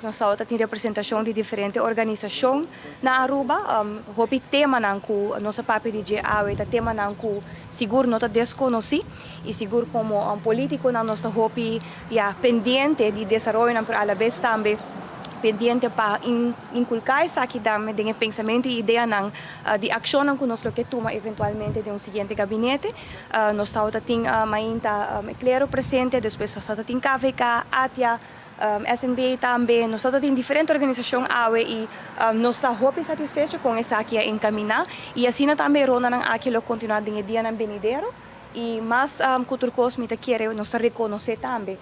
Nos tabatin representacion di diferente organisacion na Aruba. Hopi temanan cu nos a papia di dje awe ta temanan cu sigur no ta desconoci y sigur como politiconan nos ta hopi, ja, pendiente di desaroyo, pero a la vez tambe pendiente pa inculca esaki tambe den pensamento y ideanan di accion cu nos lo kier tuma eventualmente den un siguiente gabinete. Nos tabatin mainta clero presente, despues nos tabatin KVK, ATIA, SNB tambe, nos tabatin diferente organisacion awe y nos ta hopi satisfecho con esaki a encamina y asina tambe rondanan aki lo continua den dianan venidero y mas cu tur cos mi ta kere nos reconoce tambe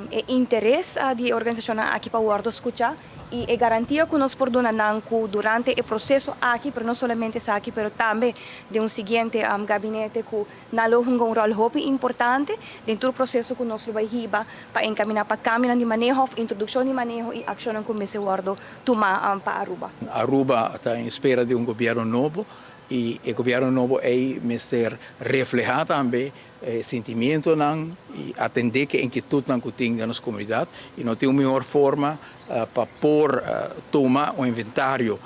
e interes di organisacion aki pa wordo scucha y e garantia cu nos por duna nan cu durante e proceso aki, pero no solamente aki, pero tambe den un siguiente gabinete, cu nan lo hunga un rol hopi importante den e proceso cu nos lo bay hiba pa encamina pa cambio di maneho, introduccion di maneho y accion cu mester wordo tuma pa Aruba. Aruba ta en espera di un gobierno nobo y e gobierno nobo ey mester refleha tambe sentimentonan y atende cu inkietudnan cu tin den nos comunidad y no tin un miho forma pa por tuma un inventario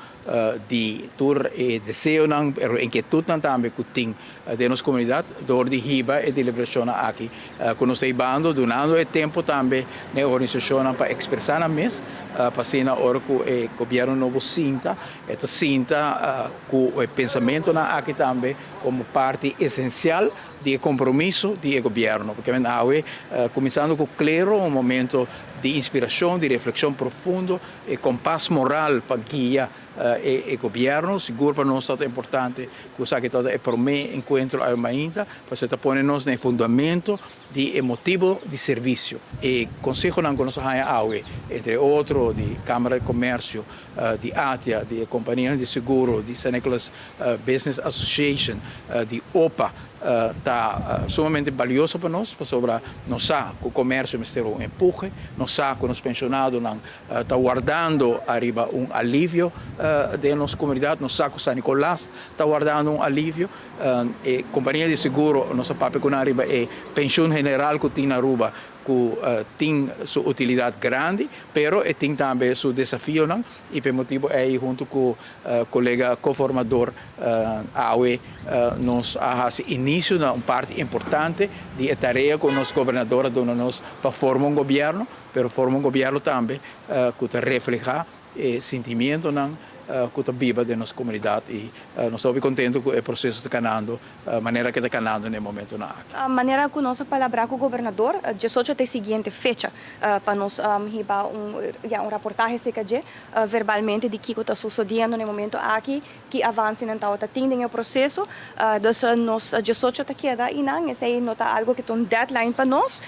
di tur e deseonan, pero inkietudnan tambe cu tin den nos comunidad, door di hiba e deliberacion aki cu nos ta bando, dunando e tempo tambe na organisacion pa expresa nan mes, pa asina ora cu e gobierno nobo sinta, e ta sinta cu e pensamentonan aki tambe como parti esencial di compromiso di gobierno, pasobra awe, cuminsando cu clero, un momento di inspiracion, di reflexion profundo y compas moral pa guia e gobierno. Sigur pa nos ta importante cu esaki ta e prome encuentro ainda, pa ta pone nos den fundamento di motivo di servicio. E consehonan cu nos a haya awe, entre otro, di Camara di Comercio, di ATIA, di Compania di Seguro, di San Nicolas Business Association, di OPA, ta sumamente valioso pa nos, pasobra nos sa cu e comercio mester un empuhe, nos sa cu nos pensionadonan ta wardando ariba un alivio di nos comunidad, nos sa cu San Nicolas ta wardando un alivio, e compania di seguro, nos a papia cu ariba e pensioen general cu tin na Aruba, cu tin su utilidad grandi, pero e tin tambe su desafionan y pa e motibo ey hunto cu colega coformador awe nos a haci inicio na un parti importante di tarea cu nos gobernador a duna nos pa forma un gobierno, pero forma un gobierno tambe cu ta refleha e sentimentonan cu ta biba den nos comunidad y nos ta contento cu e proceso ta canando, manera cu ta canando na e momentonan aki. A manera cu nos a palabra cu e gobernador, 18 ta e siguiente fecha pa nos hiba ja, un reportahe CKG verbalmente di kico ta sucediendo na e momento aki, ki avancenan ta tin den e proceso. Dus nos 18 ta keda einan, esey no ta algo cu ta un deadline pa nos,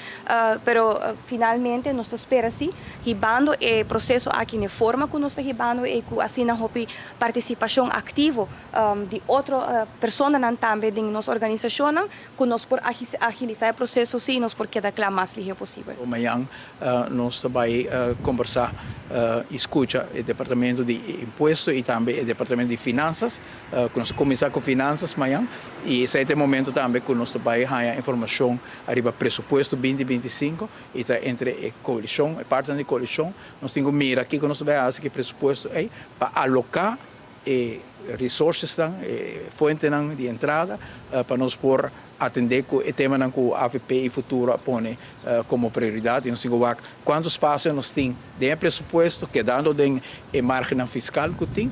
pero finalmente nos ta spera si, hibando e proceso aki na forma cu nos ta hibando y cu asina hopi participacion activo di otro personanan tambe den nos organisacion, cu nos por agilisa e proceso si nos por keda cla mas lihe posibel. Mañan nos ta bay combersa y scucha e Departamento di Impuesto y tambe e Departamento di Finanzas, cu nos cuminsa cu Finanzas mañan y esey ta e momento tambe cu nos ta bay haya informacion ariba presupuesto 2025 y ta entre e coalicion, e parti di coalicion, nos tin cu mira kico nos ta bay haci cu e presupuesto ey pa aloca e resources, e fuentenan di entrada pa nos por atende cu e temanan cu AVP y Futuro a pone como prioridad y nos tin cuanto espacio nos tin den presupuesto, kedando den e margen fiscal cu tin,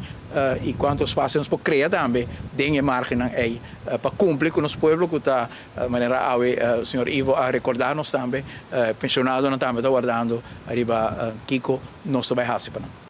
y cuanto espacio nos por crea tambe den margen ey pa cumpli cu nos pueblo cu ta manera awe señor Ivo a recorda nos tambe, pensionadonan tambe ta wardando ariba kico nos ta bay haci pa nan.